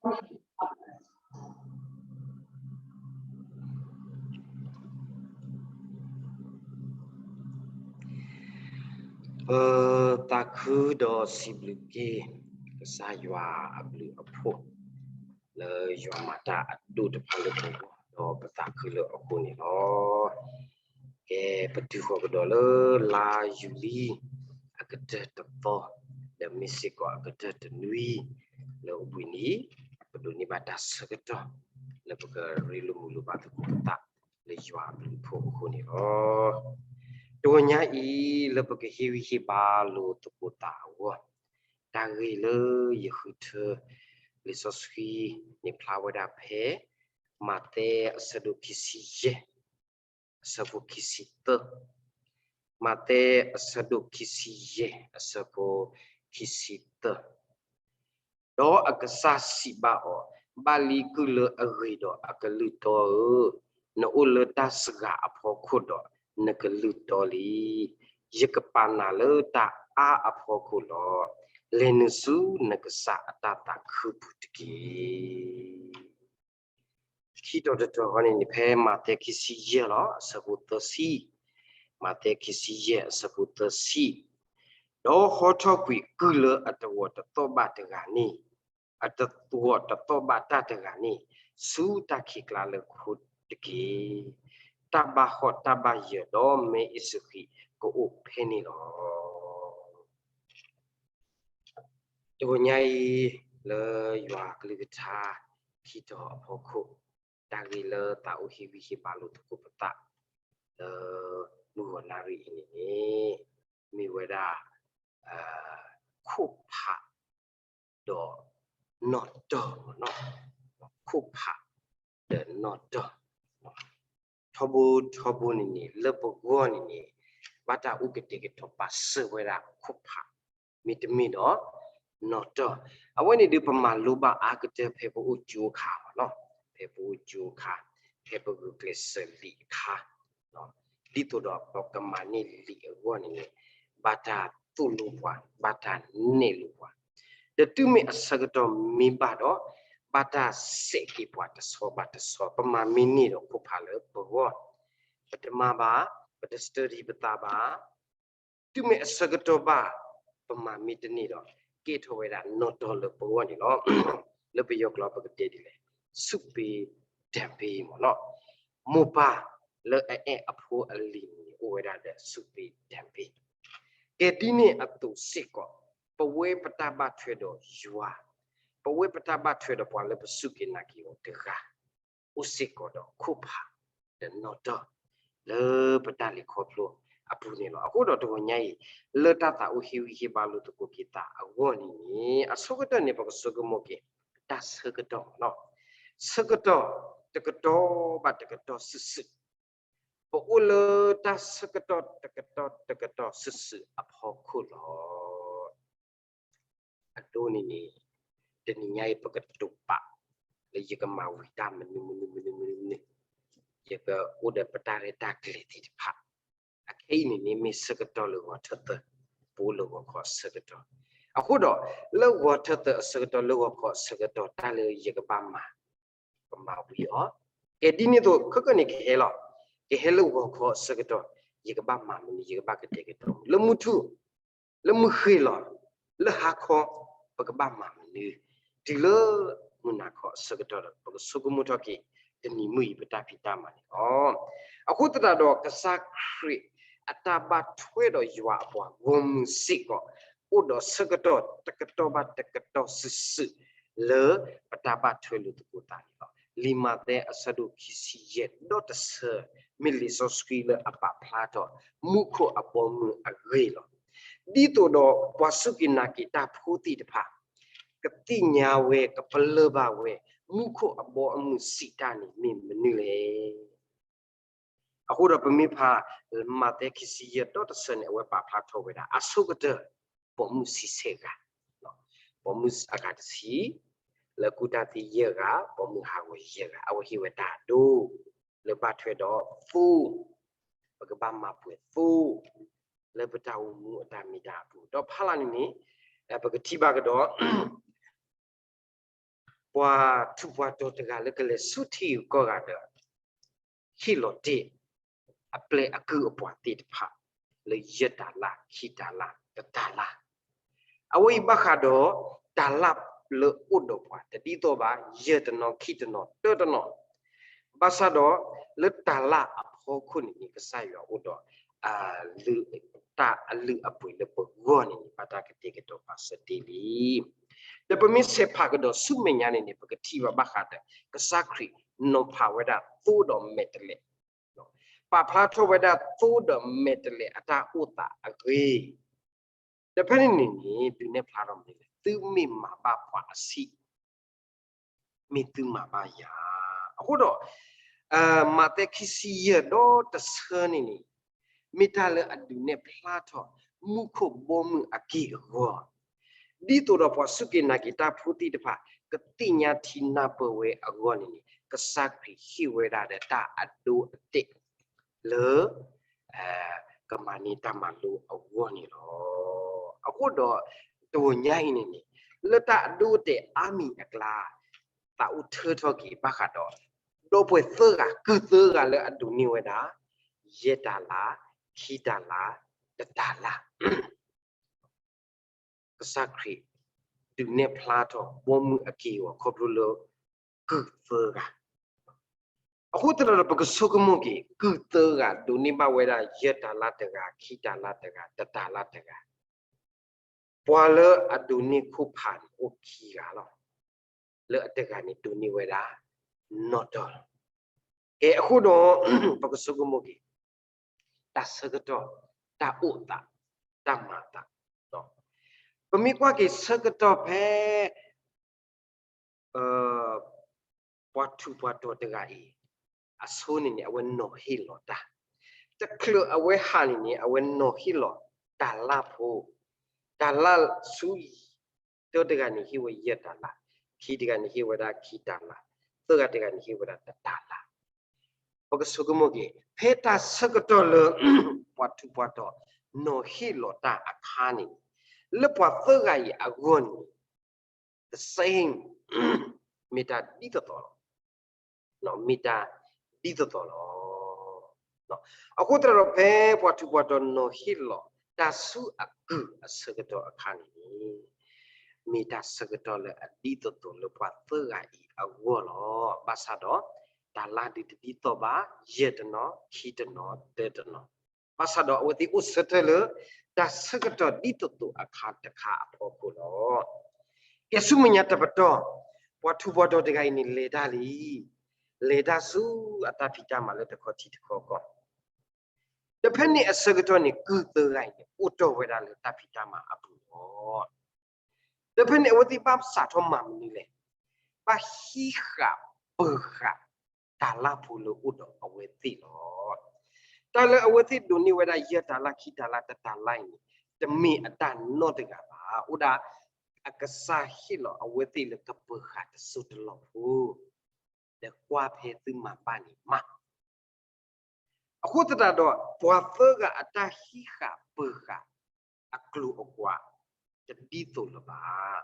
ပသးခုဒီးစံးဘျုးက့ၤ ကစၢ်ယွၤအဘျုးအဖှိၣ် လၢယွၤမၤတၢ်အဒိၣ်တဖၣ်လၢပဂီၢ် ဒီးပသးခုလၢအဃိန့ၣ်လီၤ. ကဲ ပတုၤဃီၤကဒီးလၢလါယူၤလံ အကတၢၢ်တသီ ဒီးမ့ၢ်စ့ၢ်ကီးအကတၢၢ်တနွံ လၢအိၣ်ဘှံးနံၤ ပဒိးန့ၢ်ဘၣ်တၢ်ဆၢကတီၢ် လၢပကရ့လိာ်မုာ်လိာ်ဘၣ်သကိးပသး လၢယွၤအဘျုးအဖှိၣ်အဃိန့ၣ်လီၤ. တဂီၤညါအံၤ လၢပကဟ့ၣ်ဂံၢ်ဟ့ၣ်ဘါလိာ်သကိးသးအဂီၢ် တၢ်ဂ့ၢ်လၢယဃုထၢ လံာ်စီဆှံန့ၣ်ဖျါဝဲဒၣ်ဖဲ မးသဲအဆၢဒိၣ်ခံဆံယဲၢ် အဆၢဖိခံဆံသၢ, မးသဲအဆၢဒိၣ်ခံဆံယဲၢ် အဆၢဖိခံဆံသၢ. ဒီးအကစၢ်စံးဘၣ်အီၤ, ဘၣ်လံကုၢ်လၢအဂ့ၤဒီးအကလုၢ်တီဧၢ, နအိၣ်လၢတၢ်စှၤအဖီခိၣ်ဒီးနကလုၢ်တီလံ. ယကပာ်နၤလၢတၢ်အါအဖီခိၣ်လီၤ. လဲၤနုာ်ဆူနကစၢ်အတၢ်သးခုပူၤတက့ၢ်. ခံတီၤတတီၤဃီန့ၣ်န့ၣ် ဖဲမးသဲခံဆံယဲၢ်လီၤ အဆၢဖိသၢဆံ, မးသဲခံဆံယဲၢ် အဆၢဖိသၢဆံ, ဒီးဟီထီၣ်ကွံာ်ကုၢ်လၢအတဂီၤတသီၣ်ဘၣ်တဂၤန့ၣ်, အတဂီၤတသီၣ်ဘၣ်တၢ်တဂၤန့ၣ်, ဆူတၢ်ခံးကျါလၢခိတက့ၢ်. တၢ်ဘၣ်ဟီၣ်တၢ်ဘၣ်ယၢၤဒီးမ့ၢ်အ့ၣ်စဃံးကအိၣ်ဖဲန့ၣ်လီၤ. တဂီၤညါအံၤ လၢယွၤကလုၢ်ကထါ ခံတီၤအဖီခိၣ်, တၢ်ဂ့ၢ်လၢသးအိၣ်ဟ့ၣ်ဂံၢ်ဟ့ၣ်ဘါလိာ်သကိးပသး လၢမုၢ်ဂီၤနၣ်ရံၣ်အံၤန့ၣ်န့ၣ် မ့ၢ်ဝဲဒၣ် ခိၣ်ဖး ဒီးနီၣ်တၢၢ်မ့ၢ်နီၤ, ခိၣ်ဖး ဒီးနီၣ်တၢၢ် ထီဘိထီဘိန့ၣ်န့ၣ် လၢပဂီၢ်န့ၣ်န့ၣ် ဘၣ်တၢ်အူကတဲာ်ကတီၤပာ်စၢၤဝဲဒၣ်ခိၣ်ဖး မ့တမ့ၢ်ဒီး နီၣ်တၢၢ်. အဝဲန့ၣ်ဒုးပမၤလိဘၣ်အါကတၢၢ်ဖဲပအိၣ်ကၠိအခါမ့ၢ်နီၤ, ဖဲပအိၣ်ကၠိအခါ, ဖဲပဂုာ်ကျဲးစၢးလံာ်အခါ ဒ်သိးဒီးပကမၤန့ၢ်လံာ်အဂီၢ်န့ၣ်န့ၣ် ဘၣ်တၢ်သိၣ်လိပှၤ, ဘၣ်တၢ်နဲၣ်လိပှၤ, ဒီးတုၤမ့ၢ်အဆၢကတီၢ်မ့ၢ်ဘၣ်ဒီး ဘၣ်တၢ်စဲးက့ၤပှၤတဆီဘၣ်တဆီ, ပမၤမ့ၢ်န့ၢ်ဒီးခိၣ်ဖးလၢပဂီၢ်, ပတမၤဘၣ်, ပတ study ပသးဘၣ်, တုၤမ့ၢ်အဆၢကတီၢ်ဘၣ် ပမၤမ့ၢ်တန့ၢ်ဒီး ကဲထီၣ်ဝဲဒၣ်နီၣ်တၢၢ်လၢပဂီၢ်န့ၣ်လီၤ. လၢပယီၤကျိာ်ပကတဲဒ်လဲၣ်, ဆူးပ့းဒၢးပ့းမ့ၢ်နီၤ, မိၢ်ပၢ်လၢအအဲၣ်အဖိအလံၤန့ၣ် အိၣ်ဝဲဒၣ်ဒီးဆူးပ့းဒၢးပ့း. ကဲဒ်န့ၣ်အသိးစ့ၢ်ကီး ပဝဲပတၢ်ဘၣ်ထွဲဒီးယွၤ, ပဝဲပတၢ်ဘၣ်ထွဲဒီးပှၤလၢပစူၢ်က့ၤနာ်က့ၤအီၤတဂၤ အိၣ်စ့ၢ်ကီးဒီးခိၣ်ဖး ဒီးနီၣ်တၢၢ် လၢပတၢ်လဲၤခီဖျိအပူၤန့ၣ်လီၤ. အဃိဒီးတဂီၤညါအံၤ လၢတၢ်သးအိၣ်ဟ့ၣ်ဂံၢ်ဟ့ၣ်ဘါလိာ်သကိးက့ၤသးအဂီၢ်န့ၣ်န့ၣ် အဆိကတၢၢ်န့ၣ် ပကဆိကမိၣ်က့ၤ တၢ်ဆၢကတီၢ်မ့ၢ်နီၤ, ဆၢကတီၢ်တကတီၢ်ဘၣ်တကတီၢ်စုာ်စုာ်, ပအိၣ်လၢတၢ်ဆၢကတီၢ်တကတီၢ်တကတီၢ်စုာ်စုာ်အဖီခိၣ်လီၤ. အဒိန့ၣ်န့ၣ် တနံၤညါအံၤ ပကတိၤပာ် လၢယကမၤဝံၤတၢ်မနုၤမနုၤမနုၤမနုၤမနုၤ, ယကအိၣ်ဒီးပတၢ်ရဲၣ်တၢ်ကျဲၤသ့ၣ်တဖၣ်, အခဲအံၤန့ၣ်န့ၣ် မ့ၢ်ဆၢကတီၢ်လၢဂီၤထၢၣ်သၢ, ပအိၣ်လၢဂီၤခီအဆၢကတီၢ်, အဃိဒီး လၢဂီၤထၢၣ်သၢအဆၢကတီၢ် လၢဂီၤခီအဆၢကတီၢ် တၢ်လၢယကဘၣ်မၤ ပမၤဝံၤအီၤ, ကဲဒ်န့ၣ်အသိး ခဲကနံၣ်န့ၣ်ကဟဲလီၤ, ကဟဲလၢဂီၤခီအဆၢကတီၢ် ယကဘၣ်မၤမနုၤ ယကဘၣ်ကတဲာ်ကတီၤမနုၤ လၢမုၢ်ထူၣ်, လၢမုၢ်ဃ့ၢ်လီၤ, လၢဟါခီ ပကဘၣ်မၤမနုၤ, တုၤလၢမုၢ်နၤခီအဆၢကတီၢ်ဒီး ပကဆိကမိၣ်ထီၣ်က့ၤ တနံၤမုၢ်အံၤပတၢ်ဖံးတၢ်မၤန့ၣ်လီၤ. အဃိသတးဒီးကစၢ်ခရံာ်အတၢ်ဘၣ်ထွဲဒီးယွၤအပှၤဂီၢ်မုၢ်စ့ၢ်ကီး အိၣ်ဒီးဆၢကတီၢ်တကတီၢ်ဘၣ်တကတီၢ်စုာ်စုာ် လၢပတၢ်ဘၣ်ထွဲလိာ်သကိးသးန့ၣ်လီၤ. လံာ်မးသဲအဆၢဒိၣ်ခံဆံယဲၢ်ဒီးတဆၢ မ့ၢ်လံာ်စီဆှံလၢအပာ်ဖျါထီၣ် မူခိၣ်အဘီအမုၢ်အဂ့ၢ်လီၤ. ဒ်သိးဒီးပှၤစူၢ်က့ၤနာ်က့ၤတၢ်ဖိသ့ၣ်တဖၣ် ကသ့ၣ်ညါဝဲ ကပလၢၢ်ဘၣ်ဝဲ မူခိၣ်အဘီအမုၢ်စံးတၢ်န့ၣ်မ့ၢ်မနုၤလဲၣ်. အဃိဒီးပမ့ၢ်ဖး မးသဲခံဆံယဲၢ်ဒီးတဆၢန့ၣ် အဝဲပာ်ဖျါထီၣ်ဝဲဒၣ် အဆိကတၢၢ် ပိာ်မုၣ်ဆံဆဲၣ်ဂၤ, ပိာ်မုၣ်အဂၤတဆံ, လၢကူၣ်တၢ်သ့ယဲၢ်ဂၤ, ပိာ်မုၣ်ဟးဂီၤယဲၢ်ဂၤ, အဝဲဟ့ၣ်ဝဲတၢ်အဒိ လၢဘၣ်ထွဲဒီးသိ, ပကဘၣ်မၤပှဲၤသိ လၢပတၢ်အိၣ်မူအတၢ်မ့ၢ်တၢ်အပူၤ, ဒီးဖးလၢ်န့ၣ်န့ၣ် ပကထံၣ်ဘၣ်ကဒီး ပှၤထူးပှၤတီၤတဂၤလၢကလဲၤဆူထံဂုၤကီၢ်ဂၤဒီး ဟ့ၣ်လီၤတ့ၢ် အပျဲၢ်အကုၢ်အပှၤသ့ၣ်တဖၣ် လၢယဲၢ်တၤလၣ်, ခံတၤလၣ်, တတၤလၣ်. အဝဲအံၤဘၣ်ဃးဒီး တၤလၣ်လၢအိၣ်ဒီးပှၤတဒ်သိးဘၣ်, ယဲၢ်တနီၤ, ခံတနီၤ, တၢတနီၤ. ဘၣ်ဆၣ်ဒီး လၢတၤလၣ်အဖီခိၣ်န့ၣ်န့ၣ် ကစၢ်ယွၤအိၣ်ဒီး တၢ်အလုၢ်အပှ့ၤလၢပဂီၢ်န့ၣ်န့ၣ် ဘၣ်တၢ်ကတဲာ်ကတီၤပာ်စၢၤတ့ၢ်လံ. ဒီးပမ့ၢ်ဆဲးဖးကဒီးဆူမဲာ်ညါန့ၣ်န့ၣ် ပကထံၣ်ဘၣ်ဘၣ်ဃးဒီး ကစၢ်ခရံာ်နီၤဖးဝဲဒၣ်သိဒီးမဲာ်တဲးလဲး, ပာ်ဖျါထီၣ်ဝဲဒၣ်သိဒီးမဲာ်တဲးလဲးအတၢ်အိၣ်သးအဂ့ၢ်. ဒီးဖဲန့ၣ်န့ၣ်န့ၣ် ဒုးနဲၣ်ဖျါထီၣ်မနုၤလဲၣ်, သုမ့ၢ်မၤဘၣ်ပှၤအဆံး မ့ၢ်သုမၤဘၣ်ယၤ. အဃိဒီး မးသဲခံဆံယဲၢ်ဒီတဆၢန့ၣ်န့ၣ် မ့ၢ်တၢ်လၢအဒုးနဲၣ်ဖျါထီၣ် မူခိၣ်ဘီမုၢ်အက့ၢ်အဂီၤ, ဒ်သိးဒီးပှၤစူၢ်က့ၤနာ်က့ၤတၢ်ဖိသ့ၣ်တဖၣ် ကသ့ၣ်ညါထံနၢ်ပၢၢ်ဝဲအဂီၢ်န့ၣ်န့ၣ် ကစၢ်ခရံာ်ဟ့ၣ်ဝဲဒၣ်ဒီးတၢ်အဒိအတဲာ် လၢ ကမၤန့ၢ်တၢ်မၤလိအဂီၢ်န့ၣ်လီၤ. အဃိဒီး တဂီၤညါအံၤန့ၣ်န့ၣ် လၢတၢ်အဒိအတဲာ်အါမံၤအကျါ သးအိၣ်ထၢထီၣ်က့ၤဘၣ်ဃးဒီး ဒီပုၢ်ဝဲၢ်သၢဂၤ ကုၢ်သၢဂၤလၢအဒိးန့ၢ်ဝဲဒၣ် ယဲၢ်တၤလၣ်, ခံတၤလၣ်, တတၤလၣ်. ကစၢ်ခရံာ် ဒုးနဲၣ်ဖျါထီၣ်ဘီမုၢ်အက့ၢ်အဂီၤခီဖျိလၢ ကုၢ်သၢဂၤ. အဃိသတးဒီး ပကဆိကမိၣ်က့ၤ ကုၢ်သၢဂၤ ဒိးန့ၢ်ဘၣ်ဝဲဒၣ် ယဲၢ်တၤလၣ်တဂၤ, ခံတၤလၣ်တဂၤ, တတၤလၣ်တဂၤ. ပှၤလၢအဒိးန့ၢ်ခိၣ်ဖးန့ၣ် အိၣ်ခံဂၤလီၤ. လၢအတဂၤန့ၣ် ဒိးန့ၢ်ဝဲဒၣ် နီၢ်တီၢ်လီၤ. ကဲ အဃိဒီး ပကဆိကမိၣ်က့ၤ တၢ်ဆၢကတီၢ်, တၢ်အိၣ်သး, တၢ်မၤအသး. ပမ့ၢ်ကွၢ်က့ၤဆၢကတီၢ်ဖဲ ပှၤထူးပှၤတီၤတဂၤအံၤ အဆိန့ၣ်န့ၣ် အဝဲနီၤဟ့ၣ်လီၤတၢ်. တချုးအဝဲဟးန့ၣ်န့ၣ် အဝဲနီၤဟ့ၣ်လီၤတၢ်လၢ်ဖိ, တၢ်လၢ်ဆူ တၢတဂၤန့ၣ်ဟ့ၣ်ဝဲယဲၢ်တၤလၣ်, ခံတဂၤန့ၣ်ဟ့ၣ်ဝဲဒၣ်ခံတၤလၣ်, သၢဂၤတဂၤန့ၣ်ဟ့ၣ်ဝဲဒၣ်တတၤလၣ်. ပကဆိကမိၣ်က့ၤ ဖဲတၢ်ဆၢကတီၢ်လၢ ပှၤထူးပှၤတီၤနီၤဟ့ၣ်လီၤတၢ်အခါန့ၣ် လၢပှၤသၢဂၤအံၤအဂီၢ်န့ၣ် the same မ့ၢ်တၢ်ဒ်သိးသိးလီၤ. မ့ၢ်တၢ်ဒ်သိးသိးလီၤ. အဃိသတးဒီး ဖဲပှၤထူးပှၤတီၤနီၤဟ့ၣ်လီၤတၢ်ဆူအကုၢ်အဆၢကတီၢ်အခါန့ၣ် မ့ၢ်တၢ်ဆၢကတီၢ်လၢအဒ်သိးသိးလၢပှၤသၢဂၤအံၤအဂီၢ်လီၤ. ဘၣ်ဆၣ်ဒီး တၤလၣ်ဒုးတဒ်သိးဘၣ်, ယဲၢ်တနီၤ, ခံတနီၤ, တၢတနီၤ. ဘၣ်ဆၣ်ဒီးအဝဲသ့ၣ်အိၣ်ဆၢထၢၣ်လၢ တၢ်ဆၢကတီၢ်ဒ်သိးသိးအခါတခါအဖီခိၣ်လီၤ. ကဲဆူမဲာ်ညါတပတီၢ်, ပှၤထူးပှၤတီၤတဂၤအံၤန့ၣ် လဲၤတၢ်လံ, လဲၤတၢ်ဆူအတၢ်ဖံးတၢ်မၤလၢတခီထံတခီကီၢ် ဒီးဖဲန့ၣ်အဆၢကတီၢ်န့ၣ် ကုၢ်သၢဂၤအံၤန့ၣ် အိၣ်တီၢ်ဝဲဒၣ်လၢတၢ်ဖံးတၢ်မၤအပူၤလီၤ. ဒီးဖဲန့ၣ်အဝဲသ့ၣ်ဘၣ်စးထီၣ်မၤမနုၤလဲၣ်, ဘၣ်ဟံးဃာ်ပၢၤဃာ်တၢ်လၢ်ဖိလၢအိၣ်ဒီးအဝဲသ့ၣ်လီၤ. တၢ်လၢအဝဲသ့ၣ်ဒိးန့ၢ်ဝဲဒၣ်ယဲၢ်တၤလၣ် ခံတၤလၣ် တတၤလၣ်အံၤန့ၣ် တမ့ၢ်အတၢ်နီတဂၤဘၣ်. အိၣ်ဒၣ် အကစၢ်ဟ့ၣ်လီၤအဝဲသ့ၣ်လၢကပၢၤဃာ်တစိၢ်တလီၢ်ဖိ ဒီးကွၢ်ဖဲသုမၤဘၣ်န့ၣ်မး အဃိသတးဒီး ပှၤသၢဂၤအတၢ်ဟံးဃာ်ပၢၤဃာ်အကျိၤအကွာ် တဒ်သိးလၢၤဘၣ်.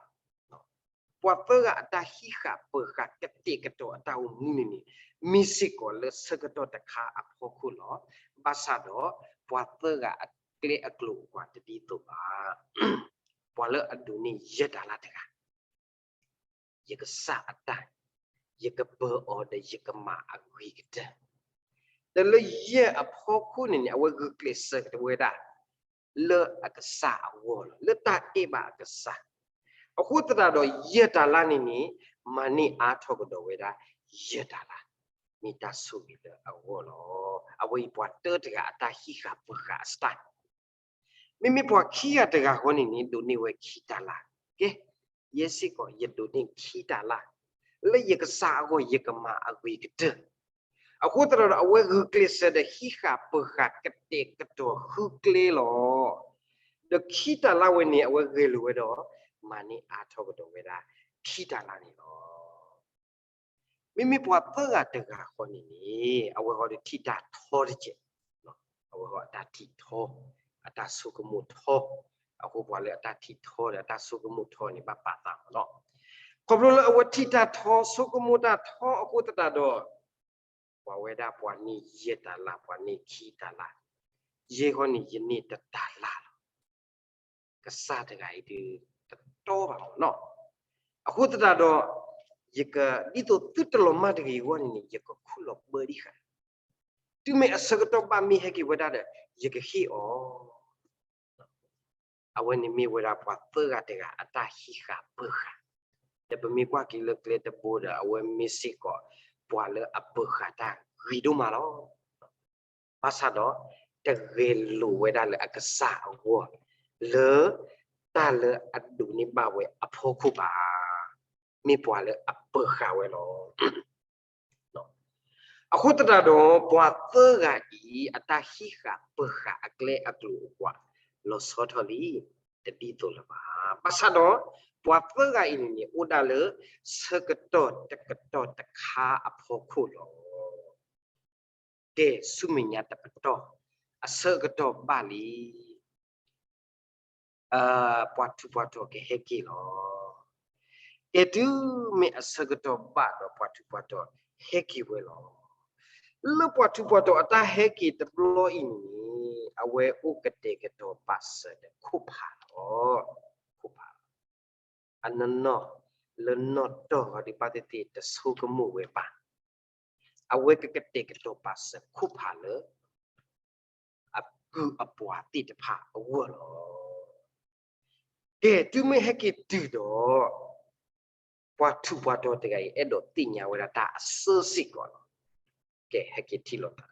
ပှၤသၢဂၤအတၢ်ဟံးဃာ်ပၢၤဃာ်ကတဲာ်ကတီၤအတၢ်အိၣ်မူန့ၣ်န့ၣ် မ့ၢ်စ့ၢ်ကီးလၢဆၢကတီၢ်တခါအဖီခိၣ်လီၤ. ဘၣ်ဆၣ်ဒီး ပှၤသၢဂၤအကျဲအကျိၤအကွာ်တဒ်သိးဘၣ်. ပှၤလၢအဒိးန့ၢ်ယဲၢ်တၤလၣ်တဂၤ ယကစၢ်အတၢ်, ယကပၢၤအီၤဒီးယကမၤအဂ့ၤကတၢၢ်. ဒီးလၢယဲၢ်အဖီခိၣ်န့ၣ်န့ၣ် အဝဲဂုာ်ကျဲးစၢးဝဲဒၣ် လၢအကစၢ်အဂီၢ်လီၤ, လၢတၢ်အဲၣ်ဘၣ်အကစၢ်. အဃိသတးဒီးယဲၢ်တၤလၣ်န့ၣ်န့ၣ် မၤန့ၢ်အါထီၣ်ကဒီးဝဲဒၣ် ယဲၢ်တၤလၣ်, မ့ၢ်တၢ်ဆိၣ်ဂ့ၤလၢအဂီၢ်လီၤ. အဝဲအံၤပှၤတၢတဂၤအတၢ်ဟံးဃာ်ပၢၤဃာ်အစတၢ် မ့မ့ၢ်ပှၤခံဂၤတဂၤဃီန့ၣ်န့ၣ် ဒိးန့ၢ်ဝဲခံတၤလၣ်, ကဲ, ယဲစ့ၢ်ကီးယဒိးန့ၢ်ခံတၤလၣ်, လၢယကစၢ်အဂီၢ်ယကမၤအဂ့ၤကတၢၢ်. အဃိသတးဒီး အဝဲဂုာ်ကျဲးစၢးဒီးဟံးဃာ်ပၢၤဃာ်ကတဲာ်ကတီၤဃုကျဲလီၤ. ဒီးခံတၤလၣ်ဝဲန့ၣ် အဝဲဂဲၤလိာ်ဝဲဒီး မၤန့ၢ်အါထီၣ်ကဒီးဝဲဒၣ် ခံတၤလၣ်န့ၣ်လီၤ. မ့မ့ၢ်ပှၤသၢဂၤတဂၤဃီန့ၣ်န့ၣ် အဝဲဃီဒီးထံၣ်တၢ်ထီတကဲး, အဝဲဃီအတၢ်ထံၣ်ထီ, အတၢ်ဆိကမိၣ်ထီ, အဃိပှၤလၢအတၢ်ထံၣ်ထီဒီးအတၢ်ဆိကမိၣ်ထီန့ၣ် ဘၣ်ပာ်သးမးလီၤ. ခီဖျိလၢအဝဲထံၣ်တၢ်ထီ ဆိကမိၣ်တၢ်ထီအဃိသတးဒီး, ပှၤဝဲဒၣ်ပှၤန့ၢ်ယဲၢ်တၤလၣ်, ပှၤန့ၢ်ခံတၤလၣ်, ယဲၢ်ဃီန့ၣ် ယန့ၢ်တတၤလၣ်လီၤ. ကစၢ်တဂၤအံၤဒုး တတီဘၣ်မ့ၢ်နီၤ. အဃိသတးဒီး, ယက, ဒ်သိးသုတလီၤမၢ်တဂ့ၤအဂီၢ်န့ၣ်န့ၣ် ယကခူၣ်လီၤပၢဒံးဃာ်, တုၤမ့ၢ်အဆၢကတီၢ်ဘၣ်မ့ၢ်ဟဲက့ၤဝဲဒၣ်ဒီး ယကဟ့ၣ်အီၤ အဝဲန့ၣ်မ့ၢ်ဝဲဒၣ်ပှၤသၢဂၤတဂၤအတၢ်ဟံးဃာ်ပၢၤဃာ်, ဒီးပမ့ၢ်ကွၢ်က့ၤလၢကျဲတဘိဒီး အဝဲမ့ၢ်စ့ၢ်ကီး ပှၤလၢအပၢၤဃာ်တၢ်ဂ့ၤဒိၣ်မးလီၤ. ဘၣ်ဆၣ်ဒီး, တဂဲၤလိာ်ဝဲဒၣ်လၢအကစၢ်အဂီၢ်, လၢတၢ်လၢအဒိးန့ၢ်ဘၣ်ဝဲအဖီခိၣ်ဘၣ်, မ့ၢ်ပှၤလၢအပၢၤဃာ်ဝဲလီၤ. အဃိသတးဒီး ပှၤသၢဂၤအံၤ အတၢ်ဟံးဃာ်ပၢၤဃာ်အကျဲအကျိၤအကွာ် လီၤဆီထီၣ်လံ, တဒ်သိးလၢၤဘၣ်. ဘၣ်ဆၣ်ဒီး, ပှၤသၢဂၤအံၤန့ၣ်န့ၣ် အိၣ်ဒၣ်လၢဆၢကတီၢ်တကတီၢ်တခါအဖီခိၣ်လီၤ. ကဲ, ဆူမဲာ်ညါတပတီၢ်, အဆၢကတီၢ်ဘၣ်လံ ပှၤထူးပှၤတီၤကဟဲက့ၤလီၤ. ကဲ, တုၤမ့ၢ်အဆၢကတီၢ်ဘၣ်ဒီး ပှၤထူးပှၤတီၤဟဲက့ၤဝဲလီၤ. လၢပှၤထူးပှၤတီၤအတၢ်ဟဲက့ၤတဘျီအံၤန့ၣ်, အဝဲအိၣ်ကတဲာ်ကတီၤပာ်စၢၤဒီးခိၣ်ဖးလီၤ. ခိၣ်ဖးလီၤ. အနီၢ်နီၢ်လၢနီၢ်တီၢ်ဂီၤဒုးဘၣ်သ့ၣ်သ့ၣ်တဆိကမိၣ်ဝဲဘၣ်. အဝဲကကတဲာ်ကတီၤပာ်စၢၤခိၣ်ဖးလၢ အကုၢ်အပှၤသ့ၣ်တဖၣ်အဂီၢ်လီၤ. ကဲ, တုၤမ့ၢ်ဟဲက့ၤတုၤဒီး, ပှၤထူးပှၤတီၤတဂၤအံၤ အဲၣ်ဒိးသ့ၣ်ညါဝဲဒၣ်တၢ်အစၢစ့ၢ်ကီးလီၤ. ကဲ, ဟဲက့ၤထံၣ်လိာ်သး,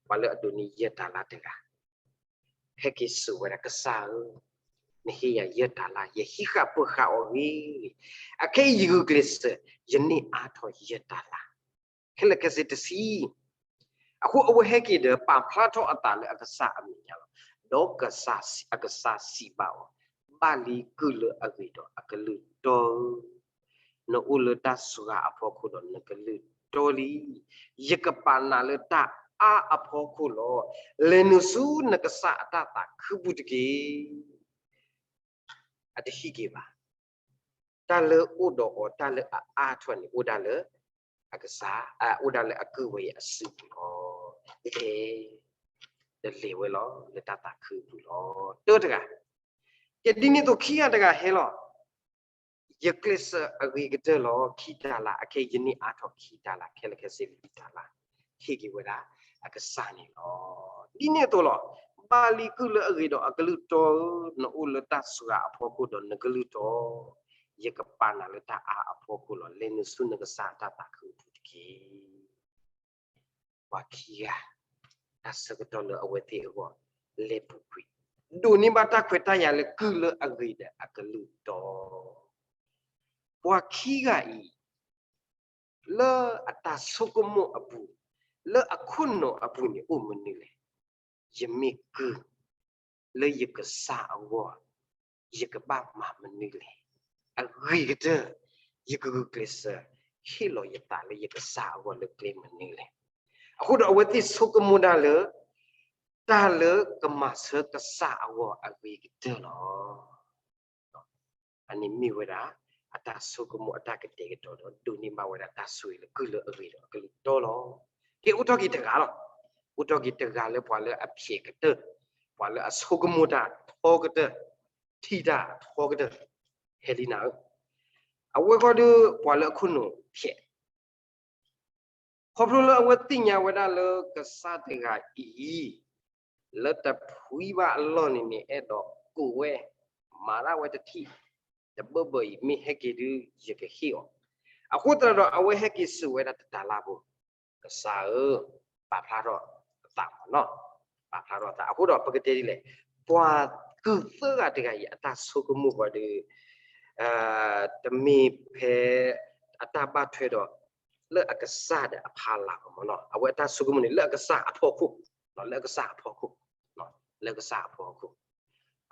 ပှၤလၢအဒိးန့ၢ်ယဲၢ်တၤလၣ်တဂၤ ဟဲက့ၤစံးဝဲဒၣ်, ကစၢ်ဧၢ, နဟ့ၣ်ယၤယဲၢ်တၤလၣ်, ယဟံးဃာ်ပၢၤဃာ်အီၤဂ့ၤ, အခဲအံၤယဂုာ်ကျဲးစၢး ယန့ၢ်အါထီၣ်ယဲၢ်တၤလၣ် ခဲလၢာ်ခဲဆ့တဆံ. အဃိအဝဲဟဲက့ၤဒီး ပာ်ဖျါထီၣ်အသးလၢအကစၢ်အမဲာ်ညါလီၤ. ဒီးအကစၢ်စံးဘၣ်အီၤ, ဘၣ်လံကုၢ်လၢအဂ့ၤဒီးအကလုၢ်တီဧၢ, နအိၣ်လၢတၢ်စှၤအဖီခိၣ်ဒီးနကလုၢ်တီလံ. ယကပာ်နၤလၢတၢ်အါအဖီခိၣ်လီၤ. လဲၤနုာ်ဆူနကစၢ်အတၢ်သးခုပူၤတက့ၢ်. အတဟံးက့ၤဘၣ်. တၢ်လၢအိၣ်ဒီးအီၤ တၢ်လၢအအါထီၣ်န့ၣ် အိၣ်ဒၣ်လၢအကစၢ်, အိၣ်ဒၣ်လၢအကုၢ်ဝဲအစုပူၤလီၤ. လဲၤ, ဒီးလဲၤဝဲလီၤ လၢတၢ်သးခုပူၤလီၤ. တၢတဂၤ, ကဲဒ်န့ၣ်အသိးခံဂၤတဂၤဟဲလီၤ. ယကျဲးစၢးအဂ့ၤကတၢၢ်လီၤ, ခံတၤလၣ်, အခဲအံၤယန့ၢ်အါထီၣ်ခံတၤလၣ်, ခဲလၢာ်ခဲဆ့လွံၢ်တၤလၣ်, ဟ့ၣ်က့ၤဝဲဒၣ်အကစၢ်န့ၣ်လီၤ. ဒ်န့ၣ်အသိးလီၤ. ဘၣ်လံကုၢ်လၢအဂ့ၤဒီးအကလုၢ်တီဧၢ, နအိၣ်လၢတၢ်စှၤအဖီခိၣ်ဒီးနကလုၢ်တီ, ယကပာ်နၤလၢတၢ်အါအဖီခိၣ်လီၤ. လဲၤနုာ်ဆူနကစၢ်အတၢ်သးခုအပူၤတက့ၢ်. ပှၤခံဂၤ, တၢ်ဆၢကတီၢ်လၢအဝဲသ့ၣ်အဂီၢ် လဲၤပူၤကွံာ်, ဒိးန့ၢ်ဘၣ်တၢ်ခွဲးတၢ်ယာ်လၢကုၢ်လၢအဂ့ၤဒီးအကလုၢ်တီ. ပှၤခံဂၤအံၤ လၢအတၢ်ဆိကမိၣ်အပူၤ, လၢအခိၣ်နူာ်အပူၤန့ၣ်အိၣ်မနုၤလဲၣ်. ယမ့ၢ်ကုၢ်လၢယကစၢ်အဂီၢ်, ယကဘၣ်မၤမနုၤလဲၣ်. အဂ့ၤကတၢၢ်, ယကဂုာ်ကျဲးစၢး ဟ့ၣ်လီၤယသးလၢယကစၢ်အဂီၢ်လၢကျဲမနုၤလဲၣ်. အဃိဒီးအဝဲသ့ၣ်ဆိကမိၣ်ဒၣ်လၢ တၢ်လၢကမၤဆၢကစၢ်အဂီၢ်အဂ့ၤကတၢၢ်လီၤ. အန့ၣ်မ့ၢ်ဝဲဒၣ် အတၢ်ဆိကမိၣ်အတၢ်ကတဲာ်ကတီၤဒီး ဒိးန့ၢ်ဘၣ်ဝဲဒၣ်တၢ်ဆိၣ်ဂ့ၤလၢကုၢ်လၢအဂ့ၤဒီးအကလုၢ်တီလီၤ. ကဲအိၣ်ထီၣ်က့ၤတဂၤလီၤ. အိၣ်ထီၣ်က့ၤတဂၤလၢပှၤလၢအဖျဲးကတၢၢ်, ပှၤလၢအဆိကမိၣ်တၢ်ထီကတၢၢ်, ထံၣ်တၢ်ထီကတၢၢ်, ဟဲလံနၤဧၢ. အဝဲဃီဒီးပှၤလၢအခိၣ်နူာ်ဖျဲး ခီဖျိလၢအဝဲသ့ၣ်ညါဝဲဒၣ်လၢကစၢ်တဂၤအံၤ လၢတဖှံဘၣ်အလီၢ်န့ၣ်န့ၣ် အဲၣ်ဒိးကိးဝဲ, မၤတၢ်ဝဲတထံၣ်, တဘၢဘၢအံၤ မ့ၢ်ဟဲက့ၤဒုး ယကဟ့ၣ်အီၤ. အဃိသတးဒီးအဝဲဟဲက့ၤစံးဝဲဒၣ်တတၤလၣ်ဖိ, ကစၢ်ဧၢ, ပာ်ဖျါထီၣ်အသးမ့ၢ်နီၤ, ပာ်ဖျါထီၣ်အသး. အဃိဒီးပကတဲဒ်လဲၣ်, ပှၤကုၢ်သၢဂၤတဂၤအံၤ အတၢ်ဆိကမိၣ်ဃီဒီး တမ့ၢ်ဖဲအတၢ်ဘၣ်ထွဲဒီး လၢအကစၢ်ဒီးအဖီလာ်ဘၣ်မ့ၢ်နီၤ. အဝဲအတၢ်ဆိကမိၣ်န့ၣ် လၢအကစၢ်အဖီခိၣ်, လၢအကစၢ်အဖီခိၣ်, လၢအကစၢ်အဖီခိၣ်.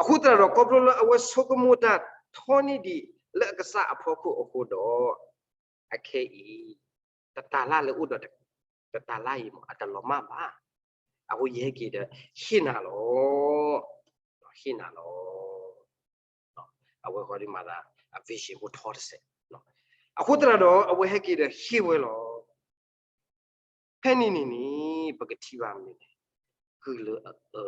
အဃိသတးဒီး ခီဖျိလၢအဝဲဆိကမိၣ်တၢ်ထီန့ၢ်ဒံး လၢအကစၢ်အဖီခိၣ်အဃိဒီး အခဲအံၤ တတၤလၣ်လၢအိၣ်ဒီး တတၤလၣ်အံၤမ့ၢ် အတလီၤမၢ်ဘၣ်. အဃိယဟဲက့ၤဒီး ဟ့ၣ်နၤလီၤ, ဟ့ၣ်နၤလီၤ. အဝဲဃီဒုးမၤသး အ vision ဖိထီတစဲး, အဃိသတးဒီး အဝဲဟဲက့ၤဒီးဟ့ၣ်ဝဲလီၤ. ဖဲန့ၣ်န့ၣ်န့ၣ် ပကထံၣ်ဘၣ်မနုၤလဲၣ်, ကုၢ်လၢအအၢ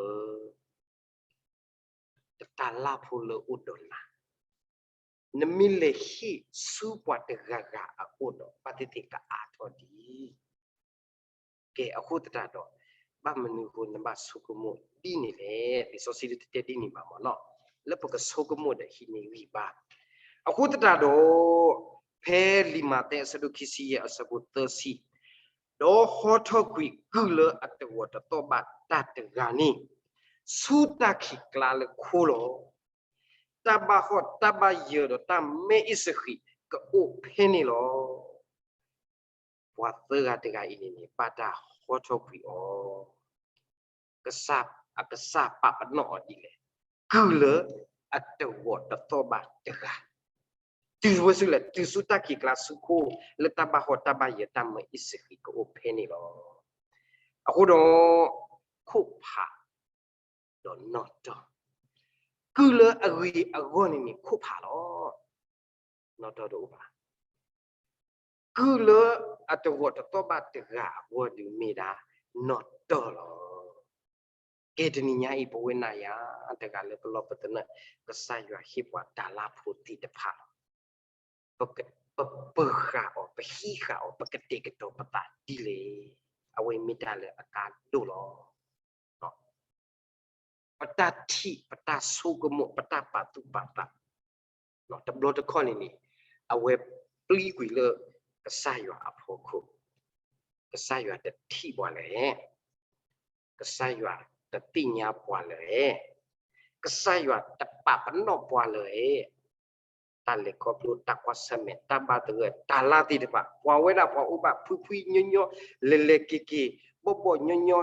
တတၤလၣ်ဖိလၢအိၣ်ဒီးနၤ, နမ့ၢ်လဲၤဟ့ၣ်ဆူပှၤတဂၤဂၤအအိၣ်ဒီး ဘၣ်သ့ၣ်သ့ၣ်ကအါထီၣ်ဒံး. ကဲ အဃိသတးဒီး ဘၣ်မနုၤအဃိနဘၣ်ဆိကမိၣ်ဒ်န့ၣ်လဲၣ်. လံာ်စီဆှံတတဲဒ်န့ၣ်ဘၣ်မ့ၢ်နီၤ, လၢပကဆိကမိၣ်ဒီးဟံးန့ၢ်ဂံၢ်ဘါ. အဃိသတးဒီး ဖဲလံာ်မးသဲအဆၢဒိၣ်ခံဆံယဲၢ်အဆၢဖိသၢဆံ, ဒီးဟီထီၣ်ကွံာ်ကုၢ်လၢအတဂီၤတသီၣ်ဘၣ်တၢ်တဂၤန့ၣ် ဆူတၢ်ခံးကျါလၢခိလီၤ. တၢ်ဘၣ်ဟီၣ်တၢ်ဘၣ်ယၢၤဒီးတၢ်မဲအ့ၣ်စဃံးကအိၣ်ဖဲန့ၣ်လီၤ. ပှၤသၢဂၤတဂၤအံၤန့ၣ်န့ၣ် ဘၣ်တၢ်ဟီထီၣ်ကွံာ်အီၤ, ကစၢ် အကစၢ်ပာ်ပနီၣ်အီၤဒ်လဲၣ်, ကုၢ်လၢအတဂီၤတသီၣ်ဘၣ်တဂၤ, တုၤဝဲဆူလဲၣ်, တုၤဆူတၢ်ခံးကျါဆူခိ လၢတၢ်ဘၣ်ဟီၣ်တၢ်ဘၣ်ယၢၤတၢ်မဲအ့ၣ်စဃံးကအိၣ်ဖဲန့ၣ်လီၤ. အဃိဒီး ခိၣ်ဖး ဒီးနီၣ်တီၢ်, ကုၢ်လၢအဂ့ၤအဂီၢ်န့ၣ်န့ၣ် ခိၣ်ဖးလီၤ. နီၣ်တီၢ်တအိၣ်ဘၣ်. ကုၢ်လၢအတဂီၤတသီၣ်ဘၣ်တဂၤအဂီၢ်ဒုးမ့ၢ်ဒၣ် နီၣ်တီၢ်လီၤ. ကဲတနံၤညါအံၤ ပဝဲနၤယၤတဂၤလၢပလီၢ်ပသနၢၣ် ကစၢ်ယွၤဟ့ၣ်ပှၤတၤလၣ်ဖိသ့ၣ်တဖၣ်လီၤ. ပက ပပၢၤဃာ်အီၤ, ပဟံးဃာ်အီၤ, ပကတဲာ်ကတီၤပသးဒ်လဲၣ်. အဝဲမ့ၢ်တၢ်လၢအကါဒိၣ်လီၤ. ပတၢ်ထံၣ် ပတၢ်ဆိကမိၣ် ပတၢ်ပာ်သူၣ်ပာ်သး တဘျီတခီၣ်န့ၣ်န့ၣ် အဝဲပျံၤကွံာ်လၢကစၢ်ယွၤအဖီခိၣ်, ကစၢ်ယွၤတထံၣ်ပှၤလၢၤ, ကစၢ်ယွၤတသ့ၣ်ညါပှၤလၢၤ, ကစၢ်ယွၤတပာ်ပနီၣ်ပှၤလၢၤ, တၢ်လဲၤခီဖျိ တၢ်ကွၢ်ဆၢၣ်မဲာ် တၢ်ဘၣ်သဂၢၢ် တၤလၣ်သ့ၣ်တဖၣ် ပှၤဝဲဒၣ်ပှၤအိၣ်ဘၣ်ဖှံဖှံညီညီ လဲၤလဲၤက့ၤက့ၤ ဘီၣ်ဘီၣ်ညီညီ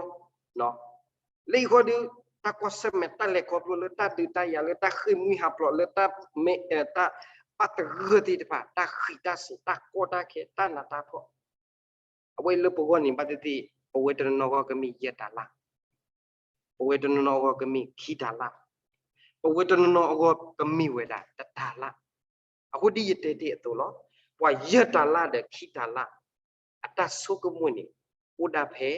လၢအံၤဃီဒီး တၢ်ကွၢ်ဆၢၣ်မဲာ် တၢ်လဲၤခီဖျိလၢတၢ်ဒုးတၢ်ယၤ လၢတၢ်ဃ့ၢ်မှံဟးဖျိး လၢတၢ်မ့ၢ် တၢ်ဘၣ်သဂၢၢ်သ့ၣ်တဖၣ် တၢ်ဃံးတၢ်စ့ၤ တၢ်ကီတၢ်ခဲ တၢ်နးတၢ်ဖှီၣ် အဝဲလၢပဂီၢ်န့ၣ် ဘၣ်သ့ၣ်သ့ၣ် ပဝဲတနီၤနီၤအဂီၢ်ကမ့ၢ်ယဲၢ်တၤလၣ်, ပဝဲတနီၤနီၤအဂီၢ်ကမ့ၢ်ခံတၤလၣ်, ပဝဲတနီၤနီၤအဂီၢ်ကမ့ၢ်ဝဲဒၣ်တတၤလၣ်. အဃိဒ်ယတဲတ့ၢ်အသိးလီၤ, ပှၤယဲၢ်တၤလၣ်ဒီးခံတၤလၣ် အတၢ်ဆိကမိၣ်န့ၣ် အိၣ်ဒၣ်ဖဲ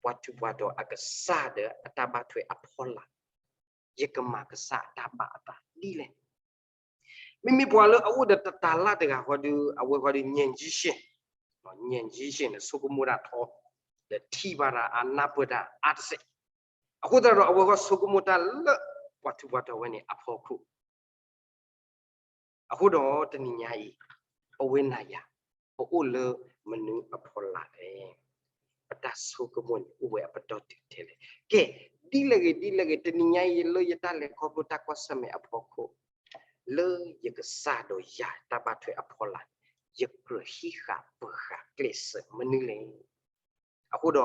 ပှၤထူးပှၤတီၤအကစၢ်ဒီးအတၢ်ဘၣ်ထွဲအဖီလာ်, ယကမၤကစၢ်အတၢ်ဘၣ်အသးဒ်လဲၣ်. မ့မ့ၢ်ပှၤလၢအအိၣ်ဒီးတတၤလၣ်တဂၤဃီဒီး အဝဲဃီဒီး ညံၣ်ယံၣ်ရှ့ၣ်, ညံၣ်ယံၣ်ရှ့ၣ်န့ၣ် ဆိကမိၣ်ဒၣ်ထီ, ဒီးထံၣ်ဘၣ်တၢ်အါ နၢ်ပၢၢ်တၢ်အါတစဲး, အဃိသတးဒီးအဝဲဃီဆိကမိၣ်တၢ်လၢပှၤထူးပှၤတီၤဝဲန့ၣ်အဖီခိၣ် အဃိဒီးတနံၤညါအံၤ ပဝဲနၤယၤ ပအိၣ်လၢမနုၤအဖီလာ်လဲၣ်. ပတၢ်ဆိကမိၣ်န့ၣ် အိၣ်ဝဲအပတီၢ်တုၤထဲလဲၣ်. ကဲ, ဒ်လဲၣ်ဂ့ၤ ဒ်လဲၣ်ဂ့ၤ တနံၤညါအံၤ လၢယတၢ်လဲၤခီဖျိတၢ်ကွၢ်ဆၢၣ်မဲာ်အဖီခိၣ်, လၢယကစၢ်ဒီးယၤတၢ်ဘၣ်ထွဲအဖီလာ်န့ၣ် ယကြၢးဟံးဃာ်ပၢၤဃာ်ကျဲးစၢးမနုၤလဲၣ်. အဃိဒီး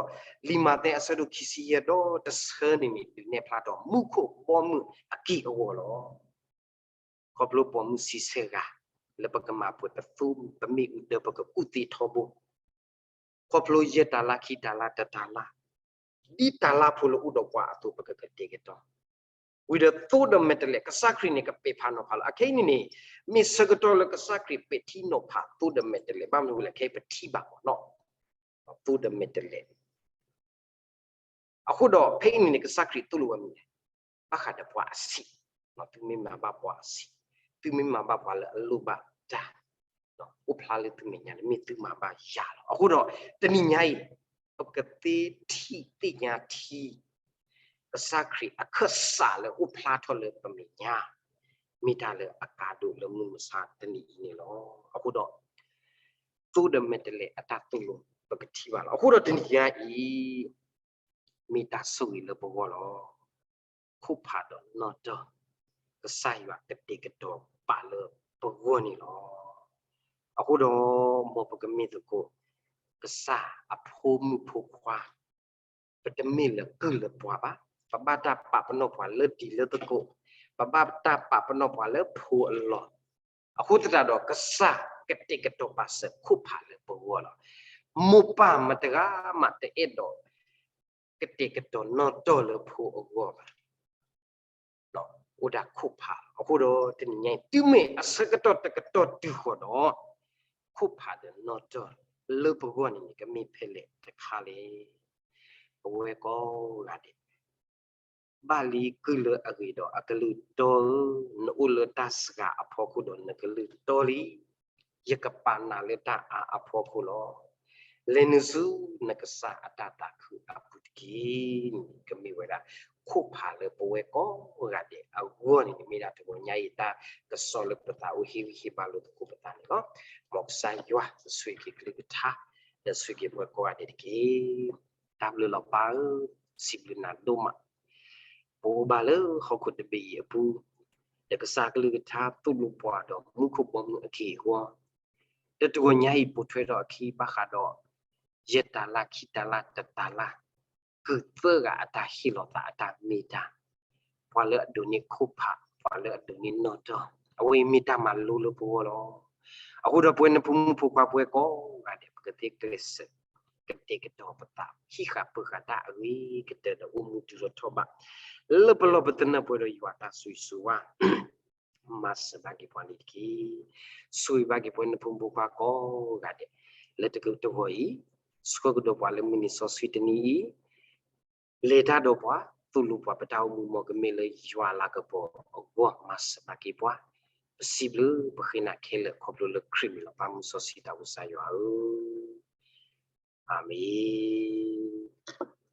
လံာ်မးသဲအဆၢဒိၣ်ခံဆံယဲၢ်ဒီးတဆၢန့ၣ်န့ၣ် ဒုးနဲၣ်ဖျါထီၣ်မူခိၣ်ဘီမုၢ်အက့ၢ်အဂီၤလီၤ. ခီဖျိပိာ်မုၣ်ဆံဆဲဂၤ လၢပကမၤပှဲၤပသူ ပမ့ၣ်အူဒၢ ပကကူၣ်သ့ထီဘိ, ခီဖျိယဲၢ်တၤလၣ် ခံတၤလၣ် တတၤလၣ်, ဒ်တၤလၣ်ဖိလၢအိၣ်ဒီးပှၤအသိး ပကကတဲာ်ကတီၤ, ဝံၤဒီးသိဒီးမဲာ်တဲးလဲး ကစၢ်ခရံာ်န့ၣ် ကပဲာ်ဖးနီၤဖးလီၤ. အခဲအံၤန့ၣ်န့ၣ် မ့ၢ်ဆၢကတီၢ်လၢကစၢ်ခရံာ်ပဲာ်ထံနီၤဖးသိဒီးမဲာ်တဲးလဲး ဘၣ်မနုၤလဲၣ် ခဲအံၤပထံၣ်ဘၣ်မ့ၢ်နီၤ သိဒီးမဲာ်တဲးလဲး အဃိဒီးဖဲအံၤန့ၣ်န့ၣ် ကစၢ်ခရံာ်သိၣ်လိဝဲမနုၤလဲၣ်, ဘၣ်ဃးဒီးပှၤအဆံး, သုမ့ၢ်မၤဘၣ်ပှၤအဆံး, သုမ့ၢ်မၤဘၣ်ပှၤလၢအလိၣ်ဘၣ်တၢ်, အိၣ်ဖျါလၢသုမဲာ်ညါန့ၣ် မ့ၢ်သုမၤဘၣ်ယၤလီၤ. အဃိဒီး တနံၤညါအံၤ ပကသ့ထံၣ်သ့ၣ်ညါထံ ကစၢ်ခရံာ်အခၢၣ်စးလၢအိၣ်ဖျါထီၣ်လၢပမဲာ်ညါ, မ့ၢ်တၢ်လၢအကါဒိၣ်လၢမုၢ်မဆါတနံၤအံၤန့ၣ်လီၤ. အဃိဒီး သိဒီးမဲာ်တဲးလဲးအတၢ်သိၣ်လိ ပကထံၣ်ဘၣ်လီၤ. အဃိဒီးတနံၤညါအံၤ မ့ၢ်တၢ်ဆိၣ်ဂ့ၤလၢပဂီၢ်လီၤ. ခိၣ်ဖးဒီးနီၣ်တီၢ် ကစၢ်ယွၤကတဲာ်ကတီၤပာ်လၢပဂီၢ်န့ၣ်လီၤ. အဃိဒီး မ်ပကမ့ၢ်သကိး ကစၢ်အဖိမုၣ်ဖိခွါ ပတမ့ၢ်လၢကုၢ်လၢပှၤဘၣ်. ပဘၣ်တၢ်ပာ်ပနီၣ်ပှၤလၢဒံၤလၢသကိး, ပဘၣ်တၢ်ပာ်ပနီၣ်ပှၤလၢဖိအလီၢ်. အဃိသတးဒီး ကစၢ်ကတဲာ်ကတီၤပာ်စၢၤခိၣ်ဖးလၢပဂီၢ်လီၤ. မိၢ်ပၢ်မတၤတဂၤမးတအဲၣ်ဒိး ကတဲာ်ကတီၤနီၣ်တီၢ်လၢဖိအဂီၢ်ဘၣ်. အိၣ်ဒၣ်ခိၣ်ဖးလီၤ. အဃိဒီးတနံၤညါအံၤ တုၤမ့ၢ်အဆၢကတီၢ်တကတီၢ်တုၤဃီၤဒီး ခိၣ်ဖးဒီးနီၢ်တီၢ်လၢပဂီၢ်န့ၣ်န့ၣ် ကမ့ၢ်ဖဲလဲၣ်တခါလဲၣ်. ပဝဲကိးဂၤဒဲး ဘၣ်လံကုၢ်လၢအဂ့ၤဒီးအကလုၢ်တီဧၢ, နအိၣ်လၢတၢ်စှၤအဖီခိၣ်ဒီးနကလုၢ်တီလံ. ယကပာ်နၤလၢတၢ်အါအဖီခိၣ်လီၤ. လဲၤနုာ်ဆူနကစၢ်အတၢ်သးခုအပူၤတက့ၢ်. ကမ့ၢ်ဝဲဒၣ် ခိၣ်ဖးလၢပဝဲကိးဂၤဒဲးအဂီၢ်န့ၣ် မ့ၢ်ဒၣ်တဂီၤညါအံၤတၢ်ကစီၣ်လၢပသးအိၣ်ဟ့ၣ်ဂံၢ်ဟ့ၣ်ဘါလိာ်သကိးပသးန့ၣ်လီၤ. မ်ကစၢ်ယွၤဆိၣ်ဂ့ၤက့ၤကလုၢ်ကထါ ဒီးဆိၣ်ဂ့ၤက့ၤပဝဲကိးဂၤဒဲးတက့ၢ်. တၢ်ဘျုးလီၤပၢ်ဧၢ, စံးဘျုးနၤဒိၣ်မး. ပအိၣ်ဘၣ်လၢဟီၣ်ခိၣ်တဘ့ၣ်အံၤအပူၤ, ဒီးကစၢ်ကလုၢ်ကထါသိၣ်လိပှၤဒီးမူခိၣ်ဘီမုၢ်အက့ၢ်အဂီၤ, ဒီးတဂီၤညါအံၤပိာ်ထွဲထီၣ်အခံဘၣ်ဃးဒီး ယဲၢ်တၤလၢ် ခံတၤလၢ် တတၤလၢ် ကုၢ်သၢဂၤအတၢ်ဟ့ၣ်လီၤသးအတၢ်မ့ၢ်တၢ်, ပှၤလၢအဒိးန့ၢ်ခိၣ်ဖး, ပှၤလၢအဒိးန့ၢ်နီၢ်တီၢ်, အဝဲအံၤမ့ၢ်တၢ်မၤလိလၢပဂီၢ်လီၤ. အဃိဒီးပဝဲနဖိမုၣ်ဖိခွါပဝဲကိးဂၤဒဲး ပကသ့ကျဲးစၢး ကတဲာ်ကတီၤပသး ဟံးဃာ်ပၢၤဃာ်တၢ်အဂ့ၤကတၢၢ်ဒီးအိၣ်မူတုၤထီၣ်ထီၣ်ဘး လၢပလီၢ်ပသနၢၣ်ပှဲၤဒီးယွၤတၢ်ဆိၣ်ဂ့ၤဆိၣ်ဝါ မၤစၢၤဘၣ်က့ၤပှၤန့ၣ်တက့ၢ်. ဆိၣ်ဂ့ၤဘၣ်က့ၤပဝဲနဖိမုၣ်ဖိခွါကိးဂၤဒဲး လၢတကတဂီၤအံၤ, ဆှၢကဒီးပှၤလၢမုၢ်နံၤစီဆှံတနံၤအံၤ, လဲၤတၢ်ဒီးပှၤ, သိၣ်လိပှၤ ပတၢ်အိၣ်မူမ်ကမ့ၢ်လၢယွၤလၤကပီၤအဂီၢ် မၤစၢၤဘၣ်က့ၤပှၤ. ပစံးဘျုးပဃ့နၤခဲလၢာ်ခီဖျိလၢခရံာ်မံၤလီၤ. ပၢ်မုၢ်စီဆှံတၢ်အိၣ်ကစၢ်ယွၤဧၢ, အၤမ့ၣ်.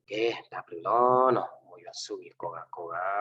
ကဲ, တၢ်ဘျုးလီၤ. မ်ယွၤဆိၣ်ဂ့ၤကိးဂၤကိးဂၤ.